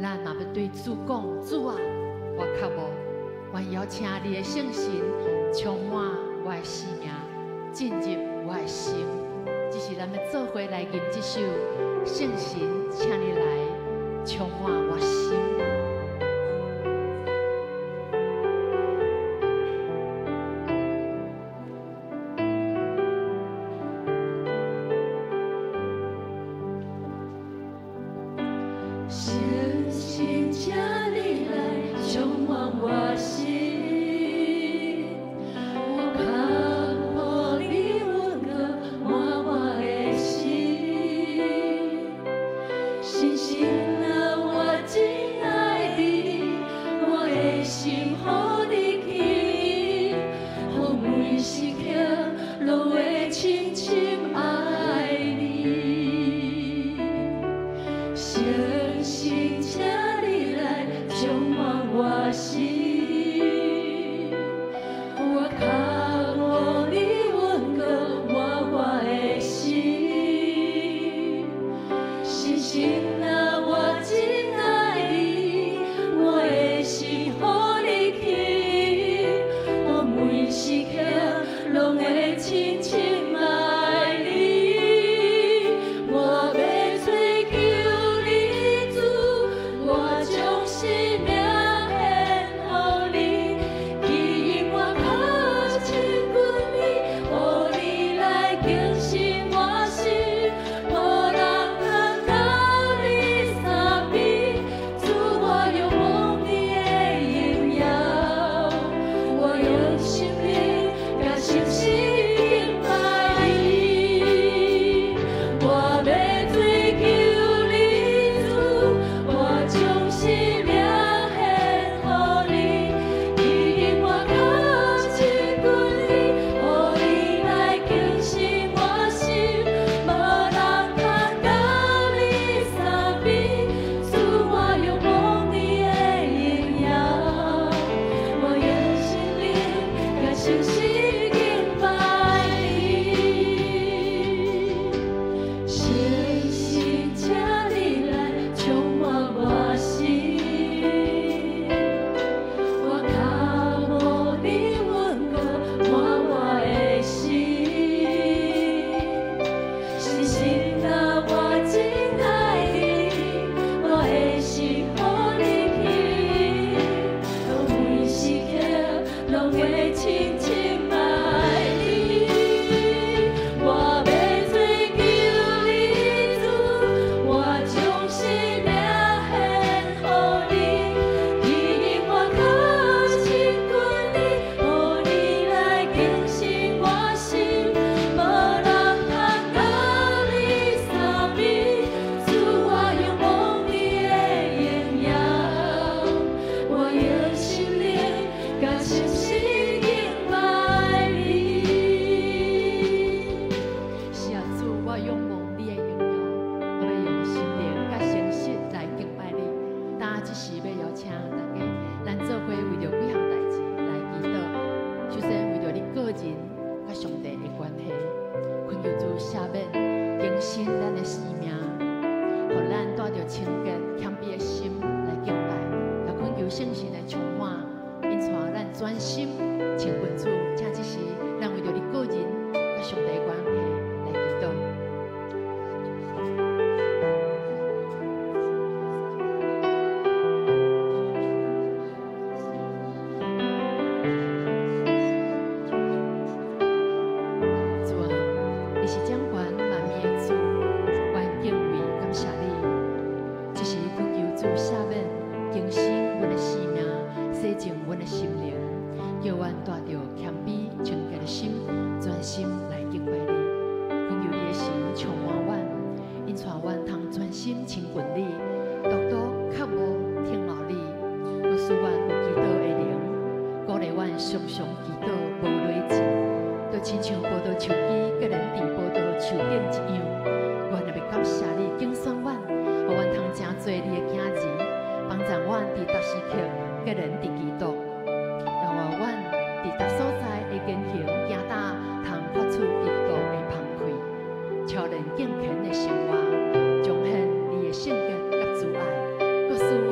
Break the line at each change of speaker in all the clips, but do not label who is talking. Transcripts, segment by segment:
咱嘛欲對主講：主啊，我渴慕，我邀請你的聖神充滿我的生命，進入我的心。這是咱欲做伙來吟這首聖神，請你來充滿我心。
聖神，請你來充滿我心，我渴慕你恩膏滿我的心。聖神啊，我真愛你，我的心予你去，予每時刻攏會深深愛你。聖神，請你來充滿我心，我渴慕你恩膏滿我的心。聖神啊，我真愛你，我的心予你去，我每時刻攏會深深愛你。我欲追求你主，我將生命獻予你，吸引我靠親近你，予你來更新我心，無人通佮你相比。主，我仰望你的榮耀，我用心靈佮誠實敬拜你。我欲追求你主，我將生命獻予你，吸引我靠親近你，予你來更新我心，無人通佮你相比。主，我仰望你的榮耀，我用心靈佮誠實敬拜你。聖神，請你來充滿我心，我渴慕你恩膏滿我的心。聖神啊，我真愛你，我的心予你去，我每時刻攏會深深愛你。我欲追求你主，我將生命獻予你，吸引我靠親近你，予你來更新我心，無人通佮你相比。主，我仰望你的榮耀，我用心靈佮誠實敬拜你。
是啊，主，我仰望你的榮耀，我欲用心靈佮誠實來敬拜你。今這時欲邀請大家，咱做伙為著幾項代誌來祈禱。首先為著你個人佮上帝的關係，懇求主赦免更新咱的生命，予咱帶著清潔謙卑的心來敬拜，也懇求聖神來充滿，引帶咱專心親近主。請這時，咱為著你個人佮上帝的關係來祈禱。主啊，你是掌權萬物的主，阮敬畏感謝你。這時懇求主赦免，更新阮的生命，洗淨阮的心靈，叫阮帶著謙卑清潔的心，專心來敬拜你。懇求你的神充滿阮，引帶阮通專心親近你，獨獨渴慕聽候你，閣賜阮有祈禱的靈，鼓勵阮常常祈禱無累志，就親像葡萄樹枝結連佇葡萄樹頂一樣。阮也欲感謝你揀選阮，予阮通成做你的囝兒，幫助阮佇逐時刻結連佇基督，讓阮佇逐所在的言行行踏通發出基督的芳氣，超然敬虔的生活，彰顯你的聖潔佮慈愛，閣使阮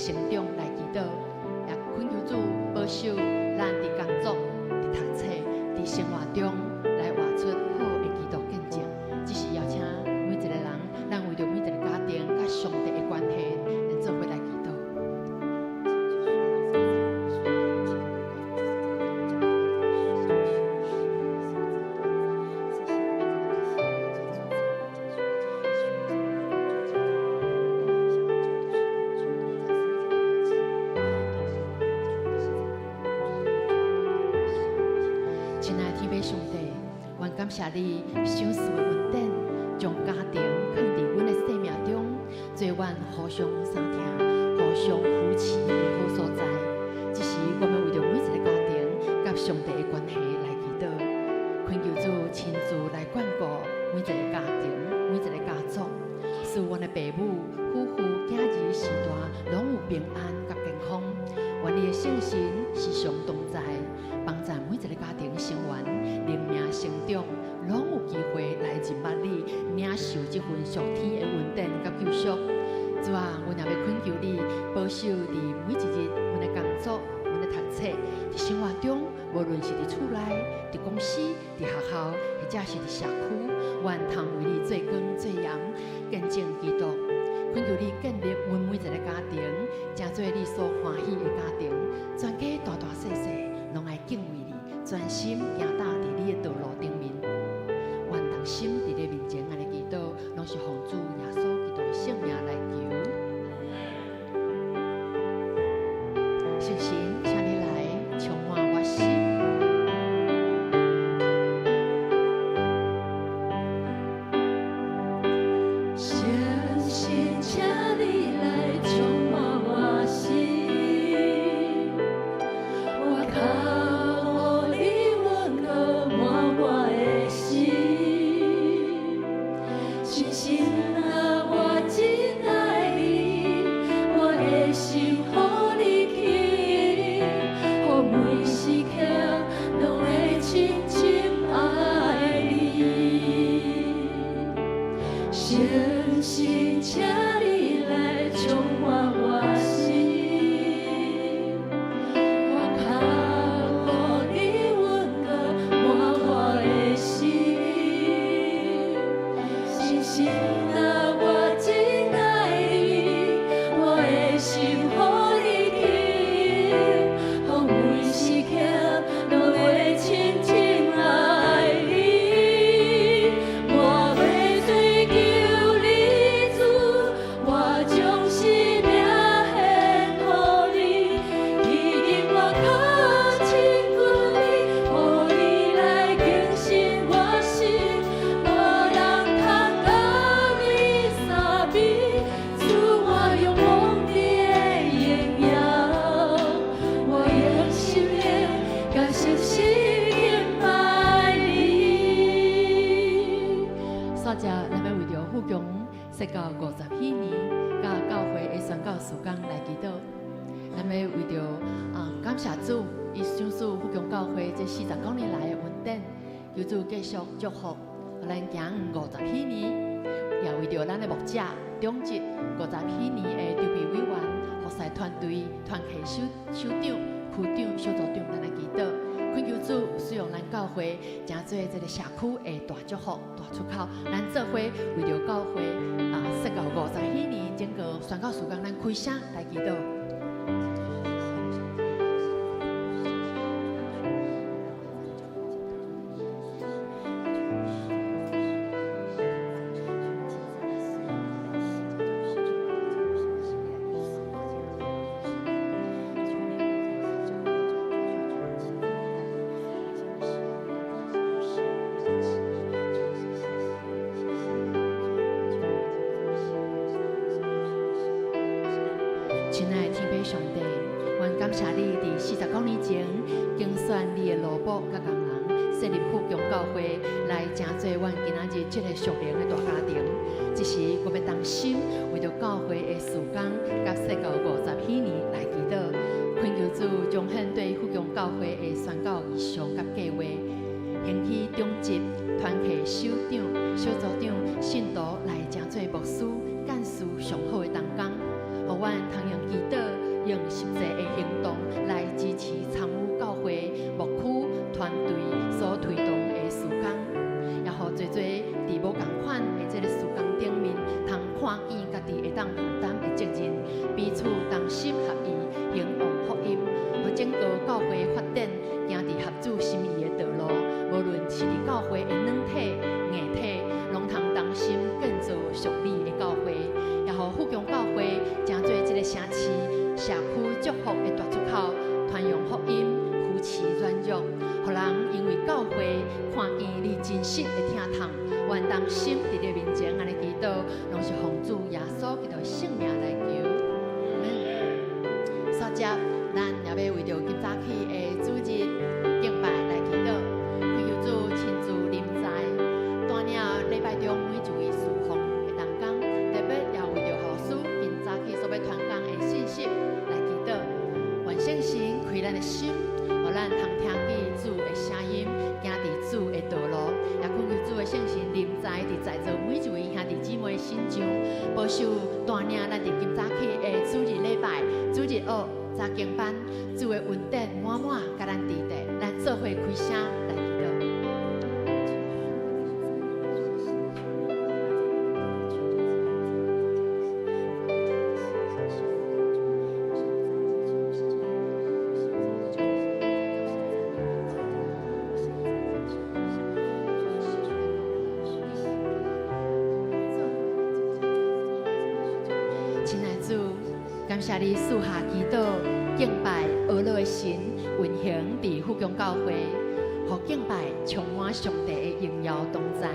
成長來祈禱，也懇求主保守咱佇工作、佇讀冊、佇生活中來活出好的基督見證。這是邀請每一個人，咱為著每一个家庭佮上帝的關係，咱做伙來祈禱。親愛的天父上帝，阮感謝你賞賜的恩典，將家庭囥佇阮的生命中，做阮互相相疼、互相扶持的好所在。這時，我們為著每一个家庭佮上帝的關係來祈禱，懇求主親自來眷顧每一个家庭、每一个家族，使阮的爸母、夫婦、囝兒序大攏有平安佮健康。願你的聖神時常同在，幫助每一个家庭成員靈命成長，攏有機會來認捌你，領受這份屬天的恩典佮救贖。主啊，阮也欲懇求你保守佇每一日，阮的工作、阮的讀冊，佇生活中，無論是佇厝內、佇公司、佇學校，或者是佇社區，阮通為你做光做鹽，見證基督。懇求你建立阮每一个家庭，成做你所歡喜的家庭，全家大大細細攏愛敬畏你，專心行踏佇你的道路頂面。阮同心佇你面前按呢祈禱，攏是奉主耶穌基督的聖名來求。聖神，請你來充滿我心。
聖神，請你來充滿我心，我渴慕你溫和滿我的心。聖神啊，我真愛你，我的心予你去，予每時刻攏會深深愛你。聖神，請你來充滿我心，我渴慕你溫和滿我的心。聖神啊，我真愛你，我的心予你去，予每時刻攏會深深愛你。我欲追求你主，我將生命獻予你，彼今我較親近你，予你來更新我心，無人通共你相比，主我仰望你的榮耀，我用心靈佮誠實敬拜你。
煞者，咱欲為著富強設教50禧年，佮教會的宣教事工來祈禱。咱欲為著啊感謝主，伊賞賜富強教會這49年來的恩典，求主繼續祝福，予咱行50禧年。也為著咱的牧者長執50禧年的籌備委員、服侍團隊、團契首首長、區長、小組長，咱來祈禱。懇求主使用咱教會，成做這个社區的大祝福、大出口。咱做伙為著教會啊，設教50禧年整個宣教事工，咱開聲來祈禱。親愛的天父上帝，阮感謝你佇49年前揀選你的奴僕佮工人，設立富強教會，來成做阮今仔日這个屬靈的大家庭。這時，我欲同心為著教會的事工佮設教50禧年來祈禱，懇求主彰顯對富強教會的宣教異象佮計劃，興起長執、團契首長、小組長、信徒來成做牧師、幹事上好的同工，予阮通用祈禱。用實際的行動來支持參與教會牧區團隊所推動的事工，也予濟濟佇無仝款的這个事工頂面，通看見家己會當負擔的責任，彼此同心合意，興旺福音，予整個教會發展，行佇合主心意的道路。無論是佇教會的軟體、硬體，攏通同心建造屬你的教會，也予富強教會成做這个城市社區祝福的大出口，傳揚福音，扶持軟弱，予人因為教會看見你真實的疼痛，願同心佇你面前按呢祈禱，攏是奉主耶穌基督的聖名來求。阿們。煞接，咱也欲為著今早起的主日敬拜來祈禱，懇求主親自臨在，帶領禮拜中每一位事奉的同工，特別也為著何師今早起所欲傳講的信息來祈禱。願聖神開咱的心，予咱通聽見主的聲音，行佇主的道路，也懇求主的聖神臨在佇在座每一位兄弟姊妹身上，保守帶領咱佇今早起的主日禮拜、主日學查經班，主的恩典滿滿佮咱佇底，咱做伙開聲來祈禱。親愛主，感謝你賜下祈禱、敬拜、哀樂的神運行佇富強教會，予敬拜充滿上帝的榮耀同在，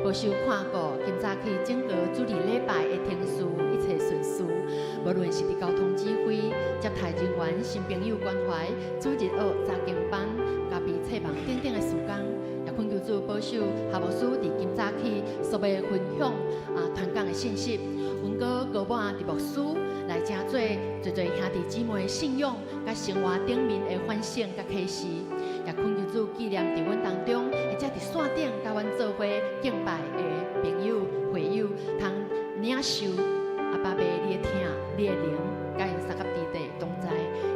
保守看顧今早起整個主日禮拜的程序一切順遂，無論是佇交通指揮、接待人員、新朋友關懷、主日學查經班、咖啡冊網等等的事工，也懇求主保守夏牧師佇今早起所欲分享傳講的信息，恩膏膏抹佇牧師來成做濟濟兄弟姊妹信仰佮生活頂面的反省佮啟示，也懇求主紀念佇阮當中，或者佇線頂佮阮做伙敬拜的朋友、會友，通領受阿爸父你的疼、你的靈，佮𪜶相佮佇地同在，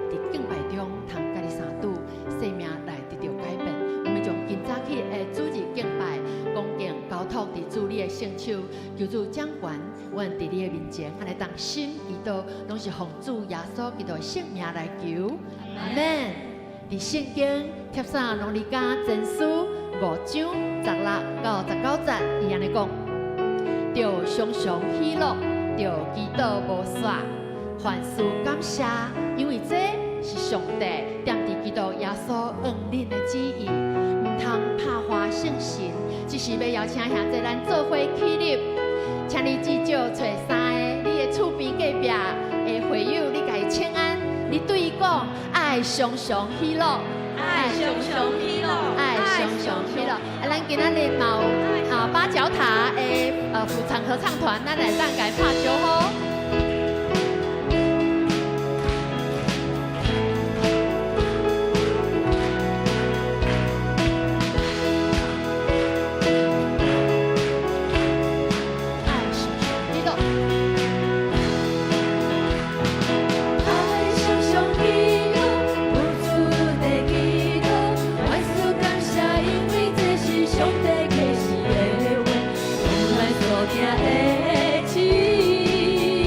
佇敬拜中通佮你相拄，生命來得著改變。我們將今早起的主日敬拜，恭敬交託佇主你的聖手，求主掌權，阮佇你的面前，按呢同心祈禱，攏是奉主耶穌基督的聖名來求，阿們。佇聖經帖撒羅尼迦前書5章16到19節，伊按呢講：著常常喜樂，著祈禱無煞，凡事感謝，因為這是上帝踮佇基督耶穌向恁的旨意。毋通拍破聖神，這時欲邀請兄弟咱做伙起立，請你至少揣三个你的厝邊隔壁的會友，你共伊請安，你對伊講：愛常常喜樂，
愛常常喜樂，
愛常常喜樂。啊，咱今仔日嘛有八角塔的婦產合唱團，咱來當共伊拍招呼。愛常常喜樂。
愛常常喜樂，不住地祈禱，凡事感謝，因為這是上帝啟示的話，予咱所行的旨意。